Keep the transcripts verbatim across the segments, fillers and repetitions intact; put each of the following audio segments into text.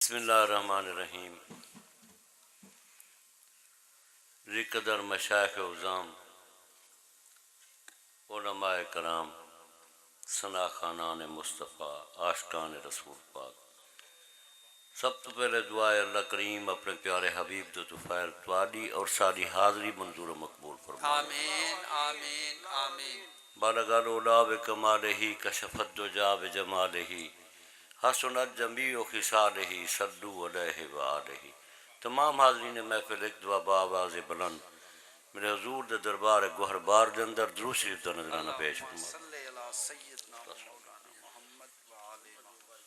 بسم اللہ الرحمن الرحیم۔ ذی قدر مشائخ عظام، علماء کرام، ثنا خوانان مصطفیٰ، عاشقان رسول پاک، سب توں پہلے دعا ہے اللہ کریم اپݨے پیارے حبیب دے طفیل تہاݙی اور ساݙی حاضری منظور و مقبول فرمائے۔ آمین، آمین، آمین۔ بلغ العلا بکمالہ، کشف الدجی بجمالہ، حسنت جمیع خصالہ، صلوا علیہ و آلہ۔ تمام حاضرین محفل ہک دفعہ با آواز بلند میرے حضور دے دربار گوہر بار دے اندر درود شریف دا نذرانہ پیش فرماؤ۔ صلی علی سیدنا مولانا محمد و آل محمد۔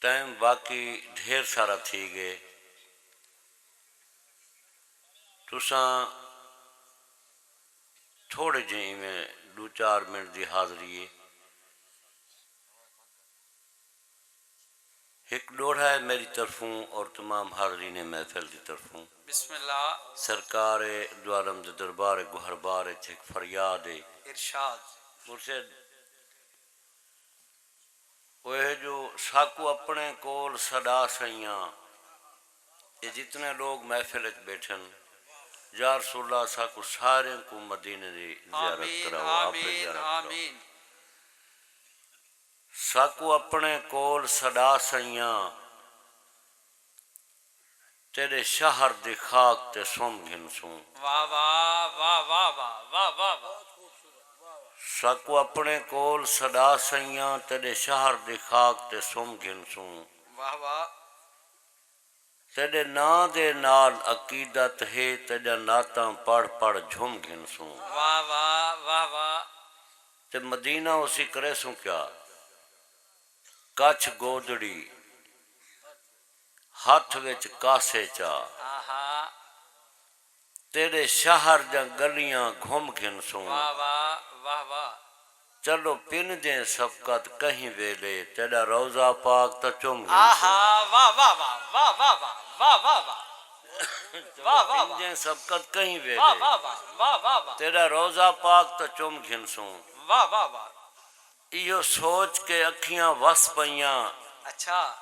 ٹائم واقعی ڈھیر سارا تھی ڳئے۔ تساں تھوڑے جے ایویں ݙو چار منٹ دی حاضری ہے۔ ہک ݙوہڑا ہے میݙی طرفوں اور تمام حاضرین محفل دی طرفوں۔ بسم اللہ۔ سرکار دو عالم دے دربار گوہر بار اچ ہک فریاد ہے۔ ارشاد۔ مرشد، اوہ جو ساکوں اپݨے کول سݙا سئیاں، اے جتنے لوگ محفل اچ ٻیٹھن، یا رسول اللہ ساکوں سارے کوں مدینے دی زیارت آمین، کراؤ، آپے آمین، زیارت کراؤ۔ آمین۔ ساکوں اپݨے کول سݙا سئیاں، تیݙے شہر دی خاک تے سم گھنسوں۔ واہ واہ، واہ واہ واہ، واہ واہ واہ۔ ساکوں اپݨے کول سݙا سئیاں، تیݙے شہر دی خاک تے سم گھنسوں۔ واہ واہ۔ تیݙے ناں دے نال عقیدت ہے، تیݙیاں نعتاں پڑھ پڑھ جھم گھنسوں۔ واہ واہ، واہ واہ۔ تے مدینہ اسی کریسوں کیا؟ کچھ گودڑی ہتھ وچ کاسے چا۔ آہا۔ تیݙے شہر دیاں ڳلیاں گھم گھنسوں۔ واہ واہ، واہ واہ۔ چلو پنجیں سبقت کہیں ویلے، تیݙا روضہ پاک تاں چم گھنسوں۔ آہا، واہ واہ واہ، واہ واہ واہ، واہ واہ واہ۔ چلو واہ واہ واہ۔ پنجیں سبقت کہیں ویلے، واہ واہ واہ، واہ واہ واہ۔ تیݙا روضہ پاک تاں چم گھنسوں۔ واہ واہ واہ۔ ایہو سوچ کے اکھیاں وس پئیاں۔ اچھا۔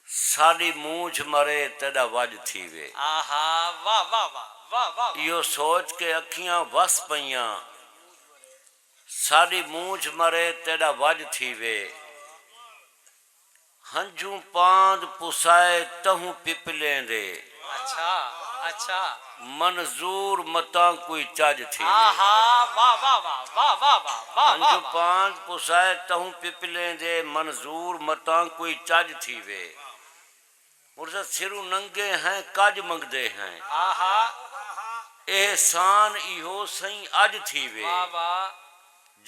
ساݙی مونجھ مرے تیݙا وڄ تھیوے۔ آہا، واہ واہ واہ، واہ واہ واہ۔ ایہو سوچ کے اکھیاں وس پئیاں، ساݙی مونجھ مرے تیݙا وڄ تھیوے۔ ہنجھوں پاند پسائے تہوں پپلیں دے۔ اچھا، اچھا۔ منظور متاں کوئی چڄ تھیوے۔ آہا، واہ واہ واہ، واہ واہ واہ، واہ واہ واہ۔ ہنجھوں پاند پسائے تہوں پپلیں دے، منظور متاں کوئی چڄ تھیوے۔ مرشد سروں ننگے ہیں، کڄ منگدے ہیں۔ آہا۔ احسان ایہو سئیں اڄ تھیوے۔ واہ واہ۔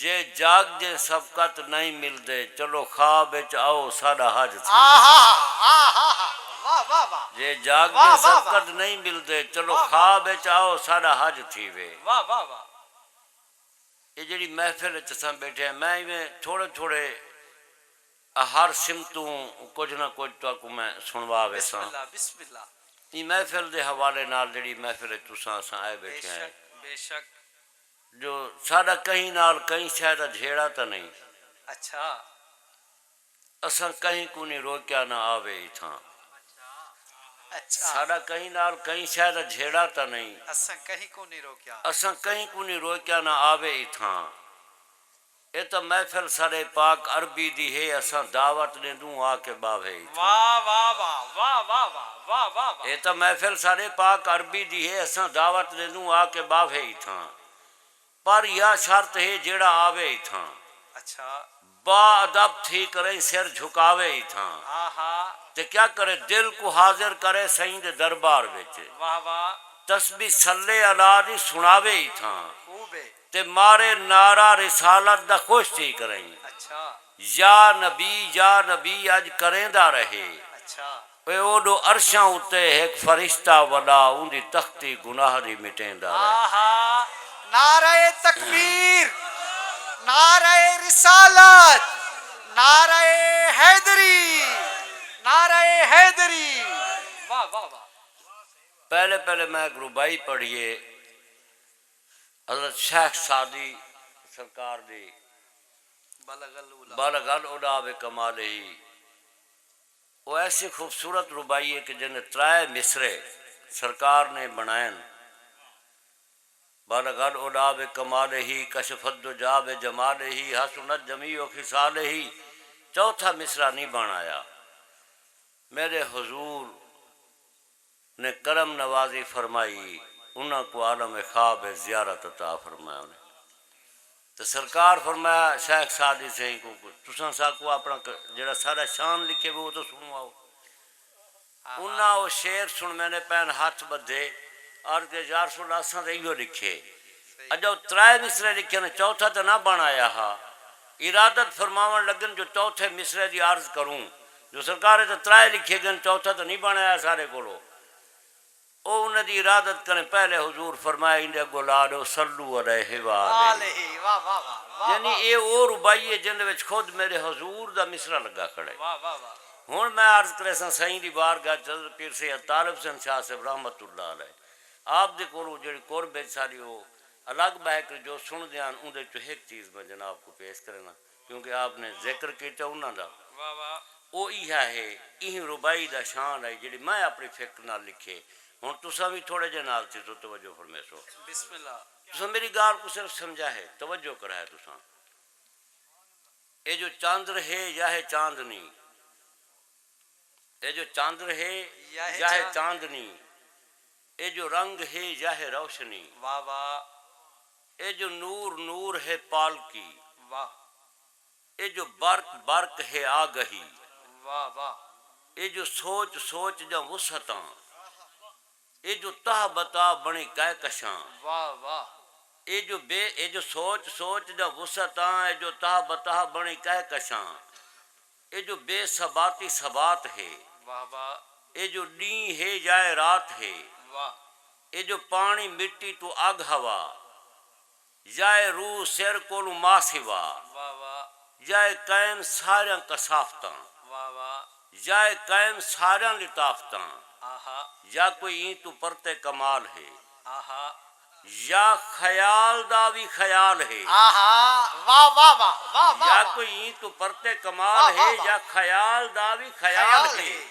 جے جاڳدیں سبقت نئیں ملدے، چلو خواب اچ آؤ ساݙا حج تھیوے۔ آہا، آہا، واہ واہ واہ۔ جے جاڳدیں واہ واہ واہ۔ سبقت نئیں ملدے، چلو واہ واہ۔ خواب اچ آؤ ساݙا حج تھیوے۔ واہ واہ واہ۔ اے جیڑھی محفل اچ اساں ٻیٹھے ہیں، میں ایویں تھوڑے تھوڑے ہر سمتوں کجھ نہ کجھ تہاکوں میں سݨوا ویساں۔ بسم اللہ، بسم اللہ۔ ایں محفل دے حوالے نال جیڑھی محفل اچ تساں اساں آئے بے ٻیٹھے ہیں، شک، بے شک۔ جو ساݙا کہیں نال کہیں شے دا جھیڑا تاں نہیں۔ اچھا۔ اساں کہیں کوں نی روکیا نہ آوے اتھاں۔ اچھا۔ ساݙا کہیں نال کہیں شے دا جھیڑا تاں نہیں۔ اساں کہیں کوں نی روکیا۔ اساں کہیں کوں نی روکیا نہ آوے اتھاں۔ اے تاں محفل ساݙے پاک عربی دی ہے، اساں دعوت ݙیندوں آ کے ٻاہوے اتھاں۔ واہ واہ واہ، واہ واہ واہ، واہ واہ واہ۔ اے تاں محفل ساݙے پاک عربی دی ہے، اساں دعوت ݙیندوں آ کے ٻاہوے اتھاں۔ پر یا شرط ہے جیڑھا آوے اتھاں۔ اچھا۔ با ادب تھی کریں سر جھکاوے اتھاں۔ آہا۔ تے کیا کرے دل کوں حاضر کرے سئیں دے دربار وچ۔ واہ واہ۔ تسبیح صلی علی دی سݨاوے اتھاں۔ خوب ہے۔ تے مارے نعرہ رسالت دا خوش تھی کریں۔ اچھا۔ یا نبی، یا نبی اڄ کریندا رہے۔ اچھا۔ اے اوݙو عرشاں اتے ہک فرشتہ وݙا اوندی تختی گناہ دی مٹیندا رہے۔ آہا، نعرہ تکبیر، نعرہ رسالت، نعرہ حیدری، نعرہ حیدری۔ واہ واہ واہ۔ پہلے پہلے میں ہک رباعی پڑھیے حضرت شیخ سعدی سرکار دی۔ بلغ العلا۔ بلغ العلا بکمالہ۔ او ایسی خوبصورت رباعی ہے کہ جن ترائے مصرعے سرکار نے بݨائن۔ بلغ العلا بکمالہ، کشف الدجی بجمالہ، حسنت جمیع خصالہ۔ چوتھا مصرعہ نہیں بݨ آیا۔ میرے حضور نے کرم نوازی فرمائی، انہاں کوں عالم خواب زیارت عطا فرمایا انہیں۔ تے سرکار فرمایا، شیخ سعدی سئیں کوں، تساں ساکوں اپݨا ک-، جیڑھا ساݙا شان لکھے وے، او تاں سݨواؤ۔ انہاں او شعر سݨویندے پئن، ہتھ ٻدھے، عرض کیتی، یا رسول اللہ، اساں تاں ایہو لکھے۔ اڄاں او ترائے مصرعے لکھے نے، چوتھا تاں نہ بݨ آیا ہا۔ ارادت فرماوݨ لڳن جو چوتھے مصرعے دی عرض کروں۔ جو سرکار، اے تاں ترائے لکھے ڳن، چوتھا تاں نہیں بݨ آیا ساݙے کولوں۔ او انہاں دی ارادت کریں، پہلے حضور فرمایا، ایندے اڳوں لا ݙیو، صلو علیہ وآلہ۔ آلہ، واہ، واہ، واہ، واہ، یعنی واہ۔ اے او رباعی ہے جیندے وچ خود میرے حضور دا مصرعہ لڳا کھڑے۔ واہ، واہ، واہ۔ ہݨ میں عرض کریساں سئیں دی بارگاہ چ، حضرت پیر سید طالب حسین شاہ صاحب رحمت اللہ علیہ، آپ دے کولوں جیڑھی قرب وچ ساݙی او الگ ٻہہ کے جو سݨدے ہن، اوندے چوں ہک چیز میں جناب کوں پیش کرینداں۔ کیونکہ آپ نے ذکر کیتا انہاں دا۔ واہ واہ۔ او ایہا ہے، ایہی رباعی دا شان ہے جیڑھی میں اپݨی فکر نال لکھے۔ ہݨ تساں وی تھوڑے جے نال تھیسو، توجہ فرمیسو۔ بسم اللہ۔ تساں میری ڳالھ کوں صرف سمجھا ہے، توجہ کرا ہے تساں۔ اے جو چندر ہے یا ہے چاندنی، اے جو چندر ہے یا ہے یا ہے چاند۔ چاندنی، اے جو رنگ ہے یا ہے روشنی۔ واہ واہ۔ اے جو نور نور ہے پالکی۔ واہ۔ اے جو برق برق ہے آگہی۔ واہ واہ۔ اے جو سوچ سوچ دیاں وسعتاں۔ اے جو تاہ بتاہ بݨی کہکشاں۔ واہ واہ۔ اے جو بے، اے جو سوچ سوچ دیاں وسعتاں، اے جو تاہ بتاہ بݨی کہکشاں۔ اے جو بے ثباتی ثبات ہے۔ واہ واہ۔ اے جو ݙینہہ ہے یا اے رات ہے۔ واہ۔ اے جو پاݨی مٹی توں اڳ ہوا، یا اے روح سر کولوں ماء سوا، واہ واہ۔ یا اے قائم ساریاں کثافتاں، واہ واہ۔ یا اے قائم ساریاں لطافتاں، آہا۔ یا کوئی ایں توں پرتے کمال ہے، آہا۔ یا خیال دا وی خیال ہے، آہا۔ واہ واہ واہ، واہ واہ یا واہ۔ کوئی ایں توں پرتے کمال واہ واہ ہے، واہ۔ یا خیال دا وی خیال خیال ہے۔ ہے۔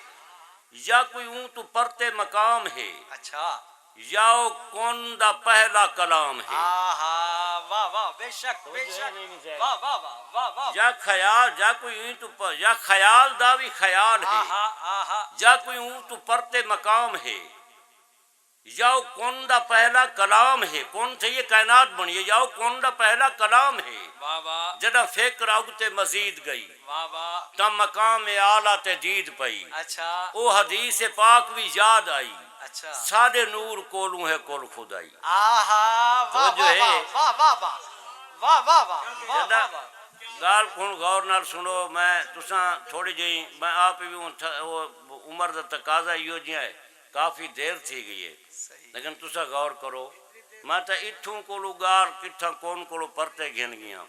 یا کوئی اوں توں پرتے مقام ہے۔ اچھا۔ یا او کن دا پہلا کلام ہے۔ آہا، واہ واہ، بے شک، بے توجہ شک۔ نہیں، نہیں، واہ واہ واہ، واہ واہ۔ یا خیال، یا کوئی ایں توں پ-، یا خیال دا وی خیال ہے۔ آہا، آہا۔ یا کوئی اوں توں پرتے مقام ہے۔ یا او کن دا پہلا کلام ہے، کن تھئی اے کائنات بݨی ہے، یا او کن دا پہلا کلام ہے۔ واہ واہ۔ جݙاں فکر اڳ تے مزید ڳئی، واہ واہ۔ تاں مقام اعلیٰ تے دید پئی۔ اچھا۔ او حدیث پاک وی یاد آئی۔ اچھا۔ ساݙے نور کولوں ہے کل خدائی۔ آہا، واہ توجہ واہ ہے۔ واہ، واہ واہ واہ۔ واہ واہ واہ، واہ جݙاں واہ واہ۔ ڳالھ ہݨ غور نال سݨو، میں تساں تھوڑی جئی، میں آپ وی اوں تھ-، او عمر دا تقاضا ایہو جیہاں ہے، کافی دیر تھی ڳئی ہے۔ صحیح۔ لیکن تساں غور کرو، میں تاں اتھوں کولوں ڳالھ کتھاں کون کولوں پرتے گھن ڳیاں۔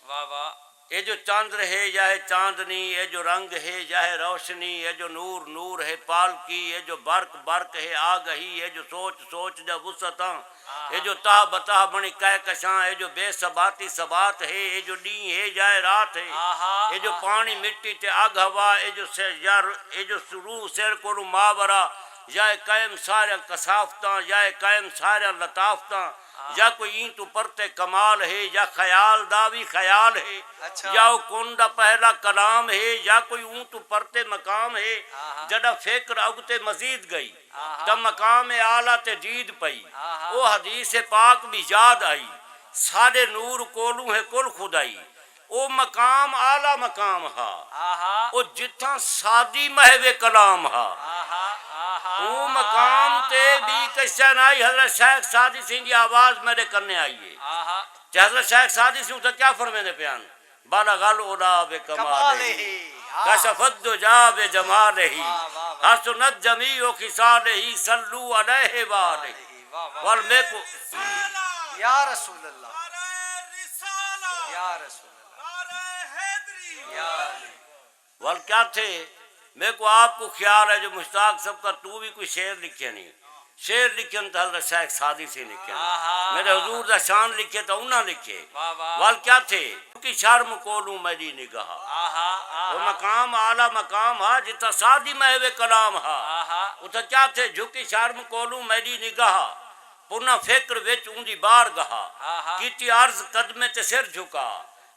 واہ واہ۔ اے جو چندر ہے یا ہے چاندنی، اے جو رنگ ہے یا ہے روشنی، اے جو نور نور ہے پالکی، اے جو برق برق ہے آگہی، اے جو سوچ سوچ دیاں وسعتاں، آہا۔ اے جو تاہ بتاہ بݨی کہکشاں، اے جو بے ثباتی ثبات ہے، اے جو ݙینہہ ہے یا ہے رات ہے، آہا، اے جو آہا۔ پاݨی مٹی تے اڳ ہوا، اے جو سے-، یا ر-، اے جو روح سر کولوں ماورا، یا اے قائم ساریاں کثافتاں، یا اے قائم ساریاں لطافتاں، آہا۔ یا کوئی ایں توں پرتے کمال ہے، یا خیال دا وی خیال ہے، اچھا۔ یا او کن دا پہلا کلام ہے، یا کوئی اوں توں پرتے مقام ہے، آہا۔ جݙاں فکر اڳ تے مزید ڳئی، آہا۔ تاں مقام اعلیٰ تے دید پئی۔ آہا۔ او حدیث پاک وی یاد آئی، ساݙے نور کولوں ہے کل خدائی۔ او مقام اعلیٰ مقام ہا۔ آہا۔ او جتھاں سادی محو کلام ہا۔ آہا، آہا، او مقام تے آہا۔ بی کشن آئی، حضرت شیخ سعدی سئیں دی آواز میݙے کنے آئی ہے۔ آہا۔ تے حضرت شیخ سعدی سئیں اتھاں کیا فرمیندے پئے ہن؟ بلغ العلا بکمالہ، کمالہ، آہا۔ کشف الدجی بجمالہ، واہ، واہ، واہ۔ حسنت جمیع خصالہ، صلوا علیہ وآلہ۔ واہ، واہ۔ ول میکوں یا رسول اللہ۔ یا رسول اللہ۔ یا۔ ول کیا تھے، میکوں آپ کوں خیال ہے جو مشتاق سبقت توں وی کوئی شعر لکھے نہیں۔ شعر لکھن تاں حضرت شیخ سعدی سے لکھن۔ آہا۔ میݙے حضور دا شان لکھے تاں انہاں لکھے۔ واہ واہ۔ ول کیا تھے؟ جھکی شرم کولوں میݙی نگاہ۔ آہا، آہا۔ او مقام اعلیٰ مقام ہا، جتھاں سعدی محو کلام ہا۔ آہا۔ اتھاں کیا تھے؟ جھکی شرم کولوں میݙی نگاہ۔ پناں فکر وچ اوندی بارگاہ۔ آہا۔ کیتی عرض قدمیں تے سر جھکا۔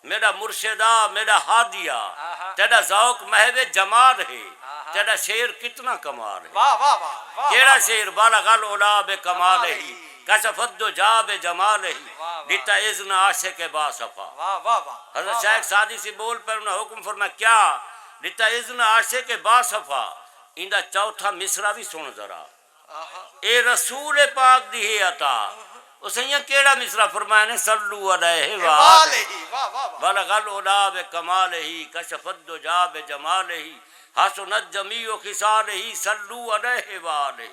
میݙا مرشد آ، میݙا ہادی آ۔ آہا۔ تیݙا ذوق محو جمال ہے۔ آہا۔ تیݙا شعر کتنا کمال ہے۔ واہ، واہ، واہ، واہ، کیڑھا واہ۔ شعر؟ بلغ العلا بکمالہ، کمالہ۔ کشف الدجی بجمالہ، واہ، واہ۔ ݙتا اذن عاشق باصفا۔ واہ، واہ، واہ، حضرت واہ، شیخ واہ۔ سعدی سے بول پر انہاں حکم فرمایا، کیا؟ ݙتا اذن عاشق باصفا۔ ایندا چوتھا مصرع وی سݨ ذرا۔ آہا۔ اے رسول پاک دی ہے عطا۔ او سئیاں کیڑھا مصرع فرمایا نے؟ صلوا علیہ وآلہ۔ واہ، واہ، واہ۔ بلغ العلا بکمالہ، کشف الدجی بجمالہ، حسنت جمیع خصالہ، صلوا علیہ وآلہ۔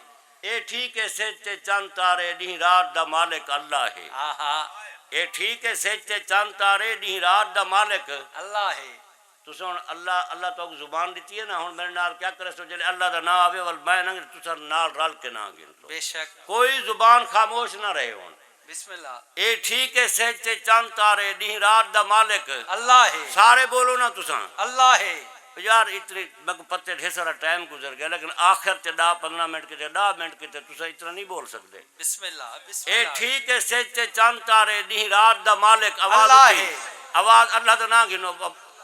اے ٹھیک ہے سج تے چن تارے، ݙینہہ رات دا مالک اللہ ہے۔ آہا۔ اے ٹھیک ہے سج تے چن تارے، ݙینہہ رات دا مالک اللہ ہے۔ تساں ہݨ اللہ، اللہ تہاکوں زبان ݙتی ہے نا، ہݨ میݙے نال کیا کریسو؟ جیلے اللہ دا ناں آوے، ول میں نہ گھنسوں، تساں نال رل کے نہ گھنسو۔ بے شک۔ کوئی زبان خاموش نہ رہے ہݨ۔ بسم اللہ۔ اے ٹھیک ہے سج تے چن تارے، ݙینہہ رات دا مالک اللہ ہے۔ سارے بولو نا تساں۔ اللہ ہے۔ یار اتنی میکوں پتہ ہے ڈھیر سارا ٹائم گزر ڳیا، لیکن آخر تے ݙاہ پندرہ منٹ کیتے، ݙاہ منٹ کیتے تساں اتنا نہیں بول سڳدے۔ بسم اللہ، بسم اے اللہ۔ ٹھیک ہے سج تے چن تارے، ݙینہہ رات دا مالک، آواز اللہ اچی۔ ہے۔ آواز اللہ دا ناں گھنو۔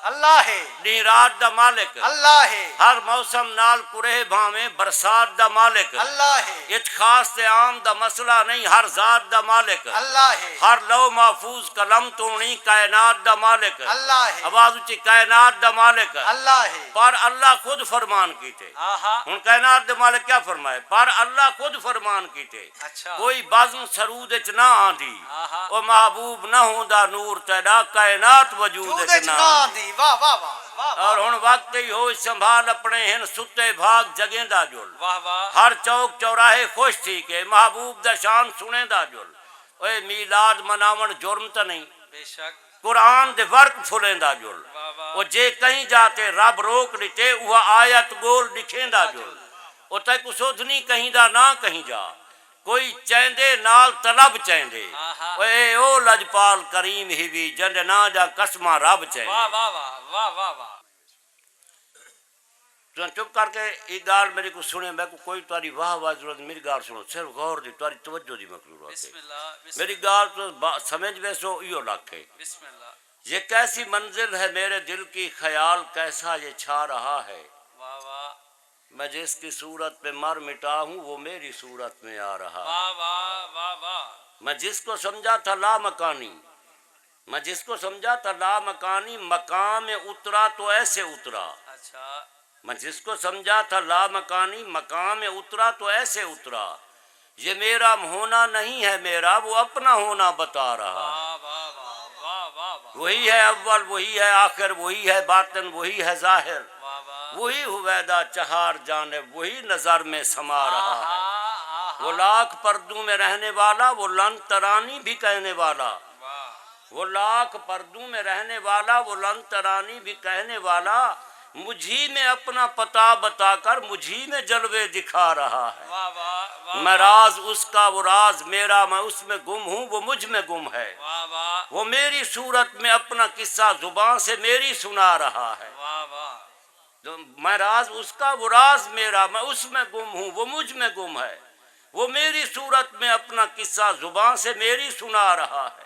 اللہ ہے۔ ݙینہہ رات دا مالک۔ اللہ ہے۔ ہر موسم نال کرے بھانویں برسات دا مالک۔ اللہ ہے۔ اتھ خاص تے عام دا مسئلہ نہیں، ہر ذات دا مالک۔ اللہ ہے۔ ہر لوح محفوظ قلم توݨی کائنات دا مالک۔ اللہ ہے۔ آواز اچی، کائنات دا مالک۔ اللہ ہے۔ پر اللہ خود فرمان کیتے۔ آہا۔ ہݨ کائنات دے مالک کیا فرمائے؟ پر اللہ خود فرمان کیتے۔ اچھا۔ کوئی بزم سرود اچ نہ آندی۔ آہا۔ او محبوب نہ ہوندا نور تیݙا، کائنات وجود وجود اچ اچ نہ نہ آندی۔ آندی۔ واہ، واہ، واہ، واہ، واہ۔ اور ہݨ وقت ای ہوش سنبھال اپݨے، ہن ستے بھاڳ جڳیندا ڄل۔ واہ، واہ۔ ہر چوک چوراہے خوش تھی کے محبوب دا شان سݨیندا ڄل۔ اوئے میلاد مناوݨ جرم تاں نہیں۔ بے شک۔ قرآن دے ورق پھلیندا ڄل۔ واہ واہ۔ او جے کہیں جا تے رب روک ݙتے، اوہا آیت ڳول ݙکھیندا ڄل۔ او تیکوں سودھ نی کہیں دا نہ کہیں جا، کوئی چیندے نال طلب چیندے۔ آہا۔ او اے او لجپال کریم ہیوی، جیندے ناں دیاں قسماں رب چیندے۔ واہ واہ واہ، واہ واہ واہ۔ تساں چپ کر کے اے ڳالھ میݙی کوں سݨیو، میکوں کوئی تہاݙی واہ واہ دی ضرورت، میݙی ڳالھ سݨو، صرف غور دی، تہاݙی توجہ دی میکوں ضرورت ہے۔ بسم اللہ، بسم میݙی اللہ۔ ڳالھ تساں با-، سمجھ ویسو، ایہو لکھ ہے۔ بسم اللہ۔ یہ کیسی منزل ہے میرے دل کی، خیال کیسا یہ چھا رہا ہے۔ واہ واہ۔ میں جس کی صورت پہ مر مٹا ہوں، وہ میری صورت میں آ رہا ہے۔ واہ واہ، واہ واہ۔ میں جس کو سمجھا تھا لامکانی، میں جس کو سمجھا تھا لامکانی، مقام اترا تو ایسے اترا۔ اچھا۔ میں جس کو سمجھا تھا لامکانی، مقام اترا تو ایسے اترا۔ یہ میرا ہونا نہیں ہے میرا، وہ اپنا ہونا بتا رہا ہے۔ واہ، واہ، واہ، واہ، واہ، واہ۔ وہی ہے اول، وہی ہے آخر، وہی ہے باطن، وہی ہے ظاہر۔ واہ، واہ۔ وہی ہویدا چہار جانب، وہی نظر میں سما رہا ہے۔ آہا، آہا۔ وہ لاکھ پردوں میں رہنے والا، وہ لن ترانی بھی کہنے والا۔ واہ۔ وہ لاکھ پردوں میں رہنے والا، وہ لن ترانی بھی کہنے والا، مجھی میں اپنا پتہ بتا کر مجھی میں جلوے دکھا رہا ہے۔ واہ، واہ، واہ، میں واہ۔ راز اس کا، وہ راز میرا، میں اس میں گم ہوں، وہ مجھ میں گم ہے۔ واہ، واہ۔ وہ میری صورت میں اپنا قصہ زباں سے میری سنا رہا ہے۔ واہ، واہ۔ جو میں راز اس کا، وہ راز میرا، میں اس میں گم ہوں، وہ مجھ میں گم ہے۔ وہ میری صورت میں اپنا قصہ زباں سے میری سنا رہا ہے۔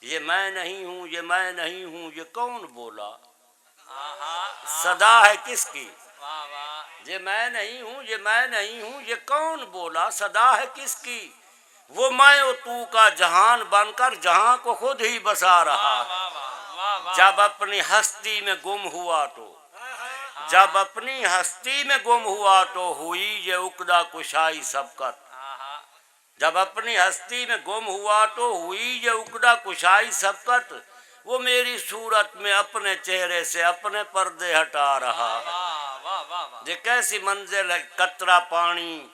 یہ میں نہیں ہوں، یہ میں نہیں ہوں، یہ کون بولا؟ آہا، آہا۔ صدا ہے کس کی؟ واہ، واہ۔ یہ میں نہیں ہوں، یہ میں نہیں ہوں، یہ کون بولا؟ صدا ہے کس کی؟ وہ میں و تو کا جہان بن کر جہاں کو خود ہی بسا رہا ہے۔ واہ، واہ، واہ، واہ، واہ۔ جب اپنی ہستی میں گم ہوا تو، ہاں۔ جب اپنی ہستی میں گم ہوا تو ہوئی یہ عقدہ کشائی سبقت۔ آہا۔ جب اپنی ہستی میں گم ہوا تو ہوئی یہ عقدہ کشائی سبقت۔ وہ میری صورت میں اپنے چہرے سے اپنے پردے ہٹا رہا ہے۔ واہ، واہ، واہ، واہ۔ یہ کیسی منزل ہے، قطرہ پانی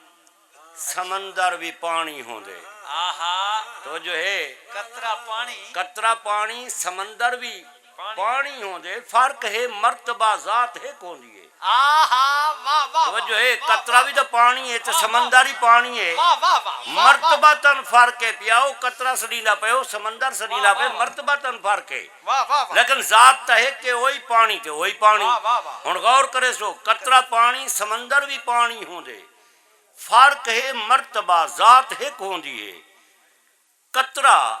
سمندر وی پاݨی ہوندے۔ آہا۔ توجہ ہے۔ قطرہ پاݨی۔ قطرہ پاݨی، سمندر وی پاݨی۔ پاݨی ہوندے۔ فرق ہے، مرتبہ ذات ہک ہوندی ہے۔ آہا، واہ، واہ، واہ، توجہ ہے، واہ، قطرہ واہ، بھی تو پانی ہے، تے واہ، واہ، سمندر ہی پانی ہے۔ واہ، واہ، واہ، واہ، واہ۔ مرتبہ تن فرق ہے، پیا او قطرہ سݙیندا پئے، او سمندر سݙیندا واہ، پئے، واہ، واہ۔ مرتبہ تن فرق ہے۔ واہ، واہ، واہ۔ لیکن ذات تاں ہک ہے، اوہی پانی تے اوہی پانی۔ واہ، واہ، واہ۔ ہݨ غور کرے سو، قطرہ پانی، سمندر بھی پانی ہوندے۔ فرق ہے مرتبہ، ذات ہک ہوندی ہے۔ قطرہ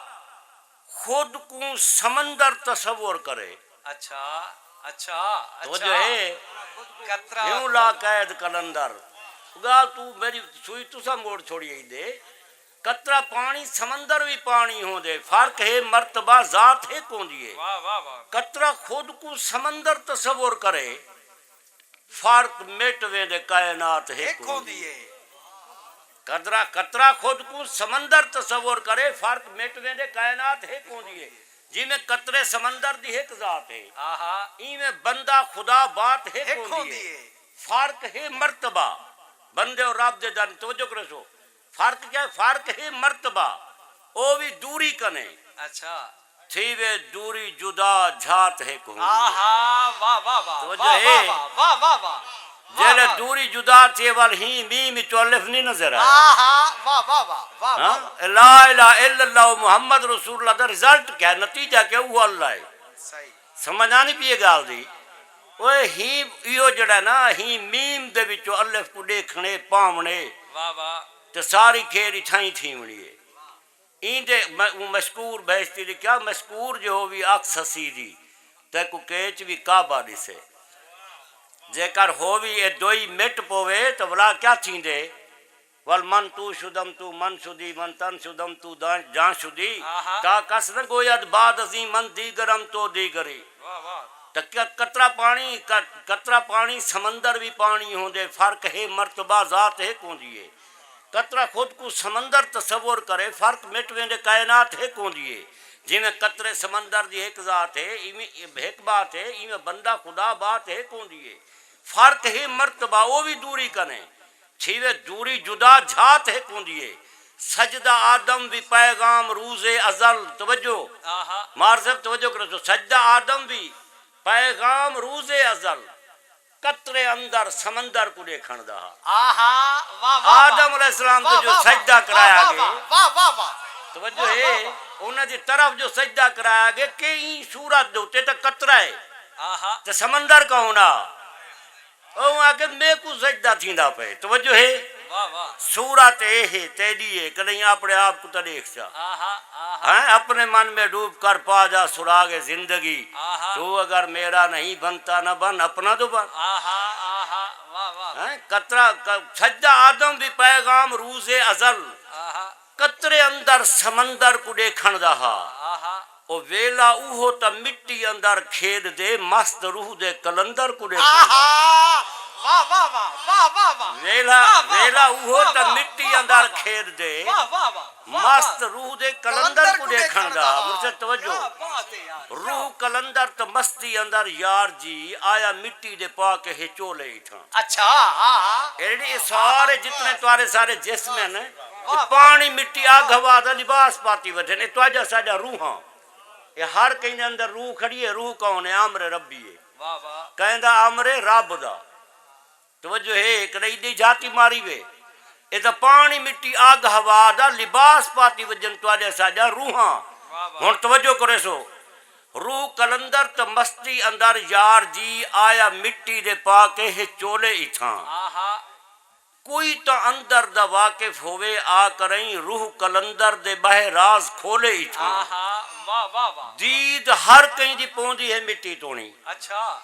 خود کوں سمندر تصور کرے۔ اچھا، اچھا، توجہ اچھا۔ ہے؟ قطرہ۔ ہیوں لا قید قلندر۔ ڳالھ توں میݙی سوئی تساں موڑ چھوڑی ہئی دے۔ قطرہ پاݨی، سمندر وی پاݨی ہوندے۔ فرق ہے مرتبہ، ذات ہک ہوندی ہے۔ واہ، واہ، واہ۔ قطرہ خود کوں سمندر تصور کرے۔ فرق مٹ ویندے، کائنات ہک ہک ہوندی ہوندی ہے۔ ہے۔ قدرہ، قطرہ خود کوں سمندر تصور کرے، فرق مٹ ویندے، کائنات ہک ہوندی ہے۔ جیویں قطرے سمندر دی ہک ذات ہے، آہا۔ ایویں بندہ خدا بات ہک ہک ہوندی ہوندی ہے۔ ہے۔ فرق ہے مرتبہ، بندے اور رب دے درمیان۔ توجہ کرو سو، فرق کیا ہے؟ فرق ہے مرتبہ، او وی دوری کنے۔ اچھا۔ تھیوے دوری جدا، ذات ہک ہوندی ہے۔ آہا، واہ، واہ، واہ، توجہ واہ، ہے؟ واہ، واہ، واہ، واہ، واہ، جیلے واہ۔ دوری جدا تھیے، ول ہی میم وچوں الف نہیں نظر آیا۔ آہا، واہ، واہ، واہ، واہ، ہاں؟ واہ، واہ۔ لا الہ الا اللہ محمد رسول اللہ دا رزلٹ کیا ہے؟ نتیجہ کیا؟ اوہو اللہ ہے۔ صحیح۔ سمجھ آندی پئی ہے ڳالھ دی؟ اوئے ہی، ایہو جڑا ہے نا، ہی میم دے وچوں الف کوں ݙیکھݨے، پاوݨے، واہ، واہ۔ تے ساری کھیݙ اتھائیں تھیوݨی ہے۔ ایندے م-، اوں مشکور بہشتی لکھیا، مشکور جو ہووی عکس ہسی دی، تیکوں کیچ وی کعبہ ݙسے۔ جیکر ہووی اے دوئی مٹ پووے تاں ولا کیا تھیندے؟ ول من تو شدم تو من شدی، من تن شدم تو دان-، جان شدی۔ آہا۔ تا کس نہ گوید بعد ازیں من دیگرم تو دیگری۔ واہ، واہ۔ تاں کیا قطرہ پاݨی، ق-، قطرہ پاݨی سمندر وی پاݨی ہوندے، فرق ہے مرتبہ، ذات ہک ہوندی ہے۔ قطرہ خود کوں سمندر تصور کرے، فرق مٹ ویندے، کائنات ہک ہوندی ہے۔ جیویں قطرے سمندر دی ہک ذات ہے، ایویں ہک بات ہے، ایویں بندہ خدا بات ہک ہوندی ہے۔ فرق ہے مرتبہ، او وی دوری کنے۔ تھیوے دوری جدا، ذات ہک ہوندی ہے۔ سجدہ آدم وی پیغام روز ازل، توجہ۔ آہا۔ مار صاحب توجہ کرو، سجدہ آدم وی پیغام روز ازل۔ قطرے اندر سمندر کوں ݙیکھݨ دا ہا۔ آہا، واہ، واہ، واہ۔ آدم علیہ السلام تے واہ، جو واہ، سجدہ واہ، کرایا واہ، ڳئے، واہ، واہ، واہ، واہ۔ توجہ واہ، ہے، واہ، واہ۔ انہاں دی طرف جو سجدہ کرایا ڳئے، کہیں صورت دے اتے تے قطرہ ہے۔ آہا۔ تے سمندر کون آ؟ او آکھے میکوں سجدہ تھیندا پئے۔ توجہ ہے؟ واہ، واہ۔ صورت اے ہے تیݙی ہے، کݙہیں اپݨے آپ کوں تاں ݙیکھ چا۔ آہا، آہا۔ ہیں، اپنے من میں ڈوب کر پا جا سراغ زندگی۔ آہا۔ تو اگر میرا نہیں بنتا نہ بن، اپنا تو بن۔ آہا، آہا، واہ، واہ۔ ہیں، قطرہ، ق-، سجدہ آدم وی پیغام روز ازل۔ آہا۔ قطرے اندر سمندر کوں ݙیکھݨ دا ہا۔ آہا۔ او ویلا اوہو تاں مٹی اندر کھیݙ دے، مست روح دے قلندر کوں ݙیکھݨ دا۔ آہا! واہ، واہ، واہ، واہ، واہ، واہ۔ ویلا، واہ، واہ، ویلا واہ، اوہو واہ، تاں واہ، مٹی واہ، اندر واہ۔ کھیݙ دے، واہ، واہ، واہ، واہ، مست واہ۔ روح دے قلندر قلندر کوں کوں ݙیکھݨ ݙیکھݨ دا۔ دا۔ مرشد توجہ۔ کیا بات ہے یار، روح کیا۔ قلندر تاں مستی اندر یار جی، آیا مٹی دے پا کے ہے چولے اتھاں۔ اچھا، ہاں، ہاں۔ اے جڑی اے سارے جتنے تہاݙے سارے جسم ہن، اے واہ، واہ۔ پاݨی، مٹی، اڳ، ہوا دا لباس پاتی ودھن، اے تہاݙا ساݙا روحاں۔ اے ہر کہیں دے اندر روح کھڑی ہے، روح کون ہے؟ امر ربی ہے۔ واہ، واہ۔ کہیں دا؟ امر رب دا۔ توجہ ہے، کݙے ایݙی جھاتی ماری وے۔ اے تاں پاݨی، مٹی، اڳ، ہوا دا لباس پاتی ودھن تہاݙا ساݙا روحاں۔ واہ، واہ۔ ہݨ توجہ کریسو۔ روح قلندر تاں مستی اندر یار جی، آیا مٹی دے پا کے ہے چولے اتھاں۔ آہا۔ کوئی تاں اندر دا واقف ہووے، آ کرئیں روح قلندر دے ٻہہ راز کھولے اتھاں۔ آہا، واہ، واہ، واہ۔ دید ہر کہیں دی پوندی ہے مٹی توݨی۔ اچھا۔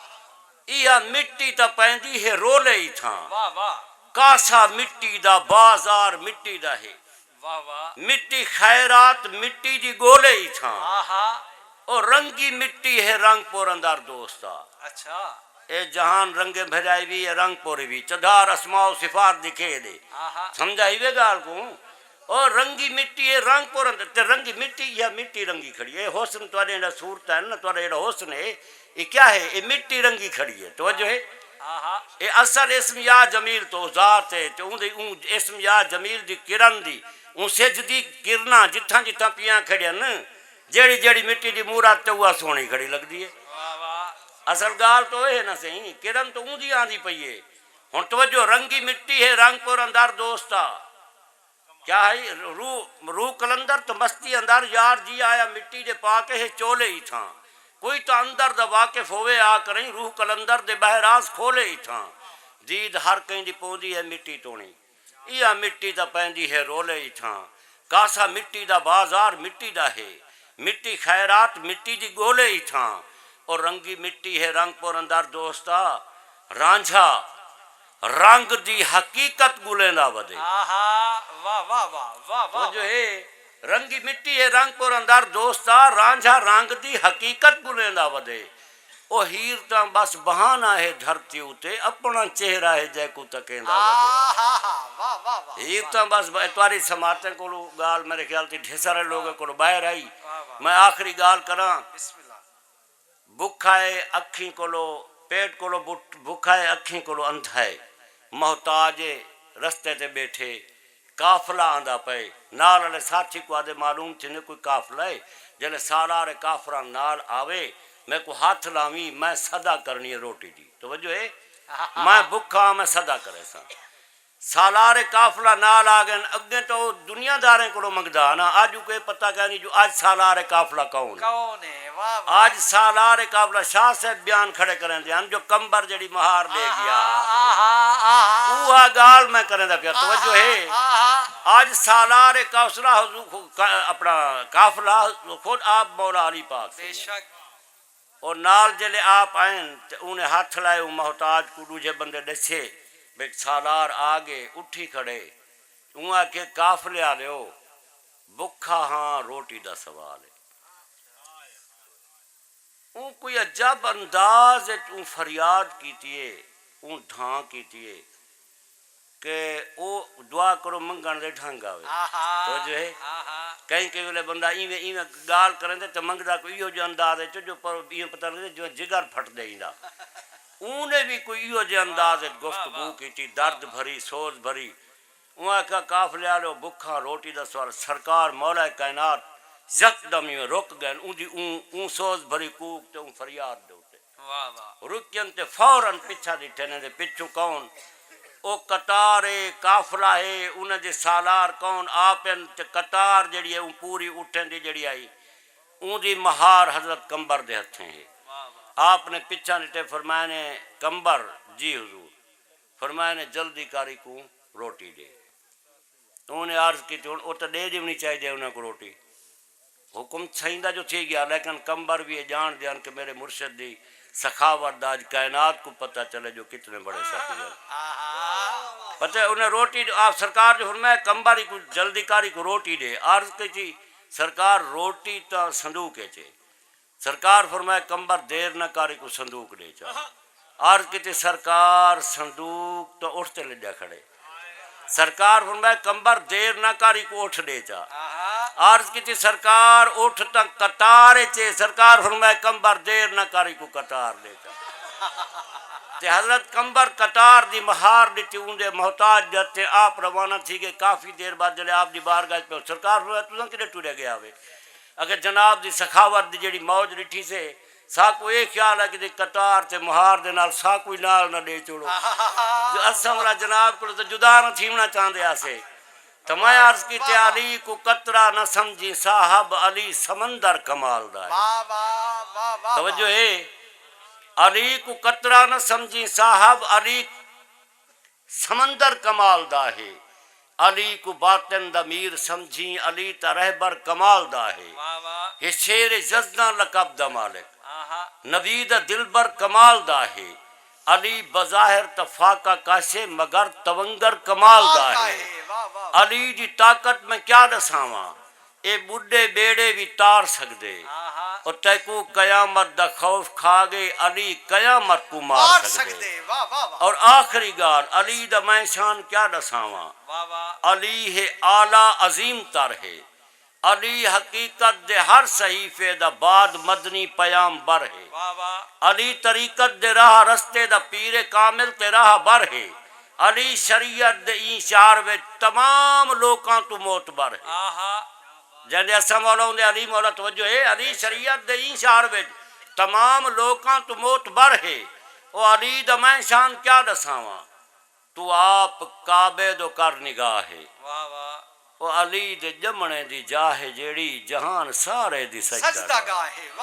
ایہا مٹی تاں پیندی ہے رولے اتھاں۔ واہ، واہ۔ کاسا مٹی دا، بازار مٹی دا ہے۔ واہ، واہ۔ مٹی خیرات، مٹی دی ڳولے اتھاں۔ آہا۔ او رنگی مٹی ہے رنگ پور اندر دوستا۔ اچھا۔ اے جہان رنگیں بھریائی وی، اے رنگ پور وی۔ چدھار اسماء و صفات دی کھیݙ ہے۔ آہا۔ سمجھ آئی وے ڳالھ کوں؟ او رنگی مٹی ہے رنگ پور اندر، تے رنگی مٹی، ایہا مٹی رنگی کھڑی ہے۔ اے حسن تہاݙے جیڑھا صورت ہے نا، تہاݙا جیڑھا حسن ہے، اے کیا ہے؟ اے مٹی رنگی کھڑی ہے۔ توجہ ہے؟ آہا۔ اے اصل اسم یا جمیل تاں ذات ہے، تے اوندی، اوں اسم یا جمیل دی کرن دی، اوں سجھ دی کرناں جتھاں جتھاں پیاں کھڑیاں نا، جیڑھی جیڑھی مٹی دی مورت تے اوہا سوہݨی کھڑی لڳدی ہے۔ واہ، واہ۔ اصل ڳالھ تاں اے ہے نا سئیں، کرن تاں اوندی آندی پئی ہے۔ ہݨ توجہ، رنگی مٹی ہے رنگ پور اندر دوستا۔ کیا ہے؟ روح، روح قلندر تاں مستی اندر، یار جی آیا مٹی دے پا کے ہے چولے اتھاں۔ کوئی تاں اندر دا واقف ہووے آ کرئیں، روح قلندر دے ٻہہ راز کھولے اتھاں۔ دید ہر کہیں دی پوندی ہے مٹی توݨی۔ ایہا مٹی تاں پیندی ہے رولے اتھاں۔ کاسا مٹی دا بازار مٹی دا ہے۔ مٹی خیرات مٹی دی ڳولے اتھاں۔ او رنگی مٹی ہے رنگ پور اندر دوستا۔ رانجھا رنگ دی حقیقت ڳلیندا ودے۔ آہا، واہ، واہ، واہ، واہ، واہ۔ توجہ ہے، رنگی مٹی ہے رنگ پور اندر دوستا، رانجھا رنگ دی حقیقت ڳلیندا ودے۔ او ہیر تاں بس بہانہ ہے دھرتی اتے، اپݨا چہرہ ہے جیکوں تکیندا ودے۔ آہا، واہ، واہ، واہ، ہیر واہ۔ تاں بس ب-، تہاݙی سماعتیں کولوں ڳالھ میرے خیال تے ڈھیر سارے لوگاں کولوں ٻاہر آئی۔ واہ، واہ۔ میں آخری ڳالھ کراں۔ بسم اللہ۔ بکھا ہے اکھیں کولو، پیٹ کولو بٹ-، بکھا ہے اکھیں کولو اندھا ہے، محتاج ہے، رستے تے ٻیٹھے، قافلہ آندا پئے، نال آلے ساتھی کوں آہدے معلوم تھیندے کوئی قافلہ ہے، جلے سالار قافلہ نال آوے، میکوں ہتھ لاویں، میں صدا کرݨی ہے روٹی دی۔ توجہ ہے؟ میں بکھا ہاں، میں صدا کریساں۔ سالار قافلہ نال آ ڳئن، اڳیں تاں او دنیا داریں کولوں منگدا ہا نا، اڄ اونکوں اے پتہ کائنی جو اڄ سالار قافلہ کون ہے۔ کون ہے؟ واہ، واہ۔ اڄ سالار قافلہ شاہ صاحب بیان کھڑے کریندے ہن جو قمبر جیڑھی مہار ݙے ڳیا ہا۔ آہا، آہا۔ اوہا ڳالھ میں کریندا پیا، توجہ ہے؟ آہا۔ اڄ سالار قافلہ حضور خو-، کا-، اپݨا قافلہ خود آپ مولا علی پاک بے سئیں۔ شک۔ او نال جیلے آپ آئن تے اوں نے ہتھ لائے، اوں محتاج کوں ݙوجھے بندے ݙسے بھئی سالار آ ڳئے، اٹھی کھڑے۔ اوں آکھے، قافلے آلیو، بکھا ہاں، روٹی دا سوال ہے۔ اوں کوئی عجب انداز اچ اوں فریاد کیتی ہے، اوں دھاں کیتی ہے۔ کہ او دعا کرو منگݨ دے ڈھنگ آوے۔ آہا، توجہ ہے؟ آہا۔ کہیں کہیں ویلے بندہ ایویں، ایویں ڳالھ کریندے تے منگدا کوئی ایہو جہے انداز اچ جو پر ایویں پتہ لڳدے جیویں جگر پھٹدے ایندا۔ اوں نے وی کوئی ایہو جہے انداز اچ گفتگو کیتی، درد بھری، سوز بھری۔ اوں آکھیا، قافلے آلو، بکھاں روٹی دا سوال۔ سرکار مولا کائنات یکدم ایویں رک ڳئن، اوں دی اوں، اوں سوز بھری کوک تے اوں فریاد دے اتے۔ واہ واہ۔ رکین تے فوراً پچھا ݙٹھن، ایندے پچھوں کون؟ او قطار اے، قافلہ اے، انہاں دے سالار کون؟ آپ ہن۔ تے قطار جیڑھی اے، اوں پوری اٹھن دی جیڑھی آئی، اوں دی مہار حضرت قمبر دے ہتھیں ہے۔ واہ واہ۔ آپ نے پچھا ݙٹھے، فرمائے نے، قمبر، جی حضور۔ فرمائے نے، جلدی کر ایکوں روٹی ݙے۔ اوں نے عرض کیتی، ہݨ او تاں ݙے ݙیوݨی چاہیدی ہے انہاں کوں روٹی۔ حکم سئیں دا جو تھی ڳیا، لیکن قمبر وی اے ڄاݨدے ہن کہ میرے مرشد دی سخاوت دا اڄ کائنات کوں پتہ چلے جو کتنے بڑے سخی ہن۔ پتہ ہے، انہیں روٹی، آپ سرکار جو فرمایا، قمبر ایکوں جلدی کر، ایکوں روٹی ݙے۔ عرض کیتی، سرکار، روٹی تاں صندوق اچ ہے۔ سرکار فرمایا، قمبر، دیر نہ کر، ایکوں صندوق ݙے چا۔ عرض کیتی، سرکار، صندوق تاں اٹھ تے لڄا کھڑے۔ سرکار فرمایا، قمبر، دیر نہ کر، ایکوں اٹھ ݙے چا۔ عرض کیتی، سرکار، اٹھ تاں قطار اچ ہے۔ سرکار فرمایا، قمبر، دیر نہ کر، ایکوں قطار ݙے چا۔ تے حضرت قمبر قطار دی مہار ݙتی، اوندے محتاج دے ہتھیں آپ روانہ تھی ڳئے۔ کافی دیر بعد جلے آپ دی بارگاہ اچ پہنچ، سرکار فرمایا، تساں کݙے ٹرے ڳیا وے؟ اگر جناب دی سخاوت دی جیڑھی موج ݙٹھی سے، ساکوں اے خیال ہے کہ قطار تے مہار دے نال ساکوں ہی نال نہ ݙے چھوڑو۔ جو اساں ولا جناب کولوں تاں جدا نہ تھیوݨا چاہندے ہاسے۔ تاں میں عرض کیتی، علی کوں قطرہ نہ سمجھی صاحب، علی سمندر کمال دا ہے۔ واہ، واہ، واہ، واہ، واہ۔ توجہ ہے، علی کوں قطرہ نہ سمجھی صاحب، علی سمندر کمال دا ہے۔ علی کوں باطن دا میر سمجھیں، علی تاں رہبر کمال دا ہے۔ واہ واہ۔ ہے شیر یزداں لقب دا مالک۔ آہا۔ نبی دا دلبر کمال دا ہے۔ علی بظاہر تاں فاقہ کش ہے مگر تونگر کمال دا فاقہ ہے۔ ہے۔ واہ واہ۔ علی دی طاقت میں کیا ݙساواں، اے ٻڈھے ٻیڑے وی تار سڳدے۔ آہا۔ او تیکوں قیامت دا خوف کھا ڳئے، علی قیامت کوں مار مار سڳدے۔ سڳدے۔ واہ، واہ، واہ۔ اور آخری ڳالھ، علی دا میں شان کیا ݙساواں؟ واہ، واہ۔ علی ہے اعلیٰ عظیم تر ہے۔ علی حقیقت دے ہر صحیفے دا بعد مدنی پیامبر ہے۔ واہ، واہ۔ علی طریقت دے راہ رستے دا پیر کامل تے راہبر ہے۔ علی شریعت دے ایں شعر وچ تمام لوکاں توں معتبر ہے۔ آہا۔ جیندے اساں مولا اوندے علی مولا، توجہ ہے، علی شریعت دے ایں شعر وچ تمام لوکاں توں معتبر ہے۔ او علی دا میں شان کیا ݙساواں، توں آپ کعبے دو کر نگاہ ہے۔ واہ واہ۔ او علی دے ڄمݨے دی جاہ ہے جیڑھی، جہان سارے دی سجدہ سجدہ گاہ۔ گاہ ہے۔